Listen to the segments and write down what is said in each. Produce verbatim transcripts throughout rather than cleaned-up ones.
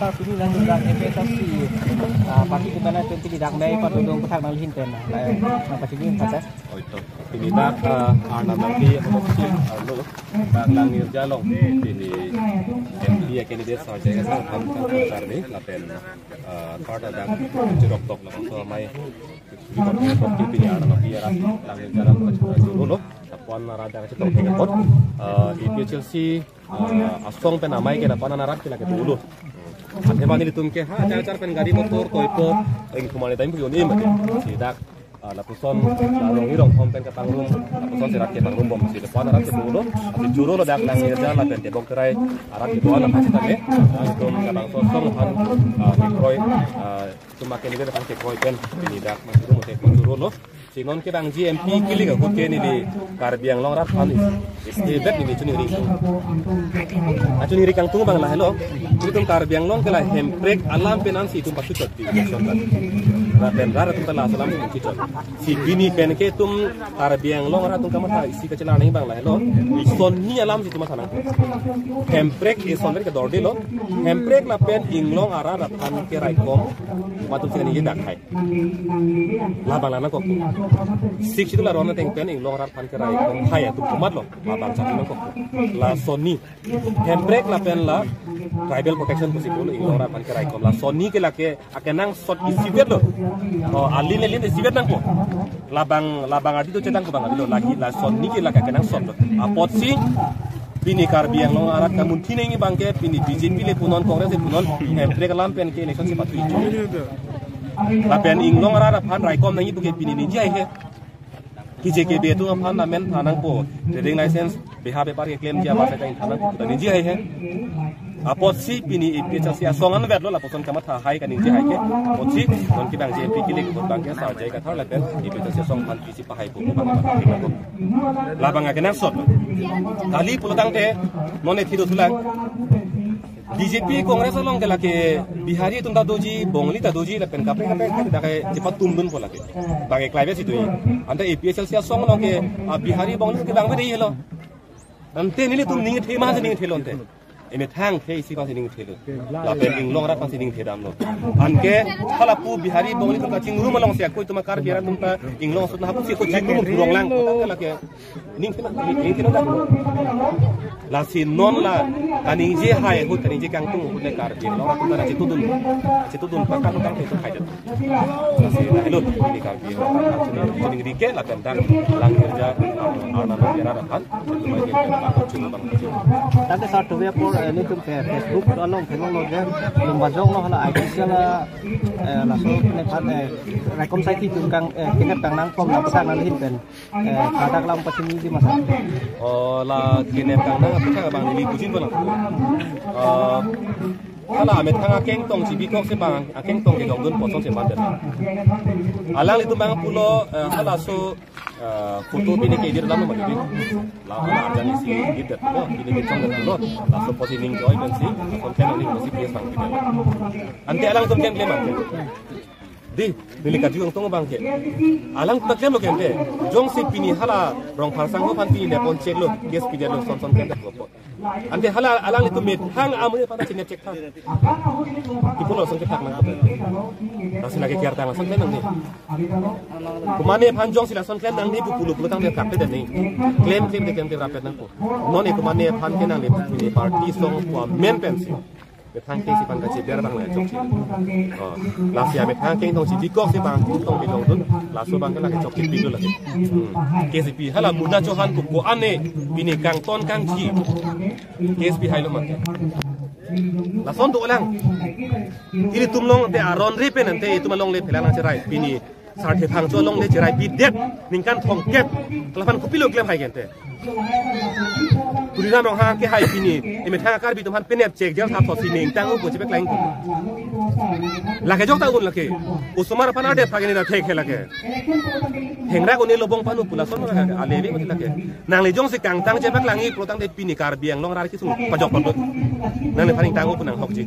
Sa pini nang dak A P H L C, ah, party kepada twenty di dak Mei patudung ketak nang lihin pen, ah, nang pachini kasa. Oi to. Pini dak, ah, Arnam Langpi, ah, lo, dak Langirja along pini M P a candidate Sarjai Kathar aphan kachar ni lapen, ah, party dak chirok tok labangso amei. Pini Arnam Langpi arat Langirja along kachar lo. Lapuan arat dak chirok tok apot, ah, A P H L C, ah, asong pen amei ke lapuan arat ke lake dolo. Athe bang nelitum ke ha char char pen gari motor koipo, eng kumani time pu yoni mate. Si dak, ah, lapuson, ah, rong irong hom pen kapangrum, lapuson si rat ke pangrumbom si lapuan arat ke dolo. Ati choro lo dak Langirja lapen Tebok Terai arat ke doan aphan sitame. Ah, itum labangso asong aphan, ah, kekroi, ah, itum a-candidate aphan kekroi pen pini dak machuru mote choro lo. Si non ke bang G M P kilik ahut ke neli Karbi Anglong arat aphan is, is ebet neli chuningri. Achuningri kangtung bang lahelo. Itum Karbi Anglong ke la Hemprek alam pen ansi itum pasuchot di election kan. Lapen rat atum ta la alam pen pasuchot. Si pini pen ke itum Karbi Anglong arat atum kamatha isi kachelangji bang lahelo. Sonni alam si itum matha nang. Hemprek ison ke dorde lo. Hemprek lapen inglong arat aphan keraikom. Matum sini dak hai. Labang la nangkok. Sixth Schedule aron ateng pen inglong arat aphan keraikom hai atum komatlo. Labang chak nangkok. La sonni. Hemprek lapen la tribal protection pusi pulo inglong arat aphan keraikom. La sonni ke lake akenangsot isivet lo. Oh, alin alin isivet nangpo. Labang, labang ardi to chetang ko bang ardi lo lagi la sonni ke lake akenangsot lo. Apotsi pini Karbi Anglong arat kamunthi nangji bang ke pini B J P le punon Congress le punon Hemprek alam pen ke election si pathu ijo. Lapen inglong arat aphan raikom nangji pu ke pini ningje hai he. Kije ke be atum aphan amen tha nangpo. Trading license beha bepar keklemji aphan ta tha nangpo. Ta ningje hai he. Apotsi pini A P H L C asong anvet lo lapuson kamatha hai kaningje hai ke. Apotsi non ke bang G M P kilik ahut bang ke Sarjai Kathar lapen A P H L C asong aphan pisi pahai po bang ke. Labang akenangsot. Kali pulotangte non ethi do thulang. B J P Congress along ke lake Bihari atum ta doji, Bongali ta doji, lapen kaprek kaprek dak ke chepatum dunpo lake. Bang ke klai besi tu. Ante A P H L C asong along ke, ah, Bihari Bongali ke bang bede helo. Ante nelitum ning the ma ning the lo ante. Emethang the isi pasi ning the lo. Lapen inglong arat pasi ning the damlo. Anke hala pu Bihari Bongali atum kachingrum alongsi ako itum Karbi arat atum ta inglong asut na hapu si ako chingrum purong lang. Lake ning the na, ning the na. Lasi non la kaningje hai ahut kaningje kangtung ahut le Karbi Anglong arat atum ta chetudun. Chetudun pakar utang itu hai. Lasi la helo pini Karbi Anglong arat aphan chuningri ke lapen dak Langirja Arnam Langpi arat aphan. Tangte sar tuve apor, eh, nelitum ke Facebook along theklonglo je, lumbajok lo hala I T C la, eh, laso nephan, eh, raikom sai atum kang, eh, kenep kang nangkok nang pasang nang lihin pen, eh, kadak lang pachini di masa. Oh, la kenep kang nang apa kang bang neli kucing ko nang. Eh, hala amethang akeng tong si bikok si bang akeng tong ke jongdun poson si mandet. Alanglitum bang pulo, eh, halaso, eh, photo pini ke edit alam mati. Lapu la arjan isi edit det lo, pini ke chong det lo. Laso posi ning joy pensi, konten ning posi case bang kita. Ante alangtum klem klem ante. Di, neli kaju ang tong bang ke. Alangtum klem lo ke ante. Jongsi pini hala Rongpharsang ho aphan pini le pon check lo, case pidet lo, son son klem det lo. Ante hala alanglitum methang amonit aphan ta chinep chek tha. Kipu lo son chetak nang. Lasi lake kiar tang son klem nangji. Komatne aphan jongsi lason klem nangji pu pulo pulo tangte kap te nangji. Klem klem te klem te rapet nangpo. Non e komatne aphan ke nangji pini party asong pu amen pensi. Methang akeng si bang kachiber bang le chokche. Oh, lasi amethang akeng tong si bikok si bang tong bijong dun. Laso bang ke lake chokche pidun lake. Hmm. K C P hala Muna Chauhan ko ko-an ne pini kangton kangji. K C P hai lo mate. Lason dolang. Ilitum long te aron ri pen ante itum along le phelang nangcherai pini. Sarthe Phangcho along le cherai pidet ningkan thomkep. Lapen kopilo klem hai ke ante. Tuliram Ronghang ke hai pini. Emethang Karbi atum aphan penep chek jel thap thosi ningtang u ko chepek lang. Lake jok ta un lake. Osomar aphan ardet phak ini na thek he lake. Hengra kone lobong panu pula son ka ale ve mati lake. Nangli jongsi kangtang chebak langji pulotangte pini Karbi Anglong arat kesung pajok pajok. Nangliphan ingtang-o pu nanghokji.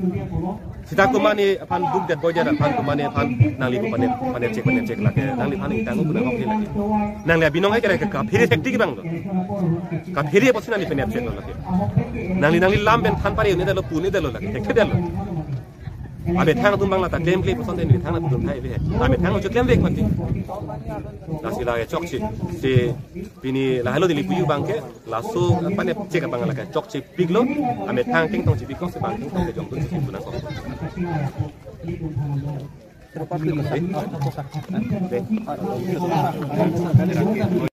Sita kumani aphan duk det boy det aphan kumani aphan nangli pu panet panet chek panet chek lake. Nangliphan ingtang-o pu nanghokji lake. Nangli abinong hai kere kaphere thektik bang do. Kaphere apotsi nangli panet chek lo lake. Nangli nangli lam pen than pare un-edetlo pu un-edetlo lake. Thekthedetlo. Amethang atum bang lata klemkle puson den amethang atum thai ve. Amethang atum klemvek mati. Lasi la chokche. Si pini lahelo Delhi puju bangke laso panet chek abang lake chokchepiklo. Amethang kengtong chepiklo si bang kengtong kejong tun si pu nangkok. Ve.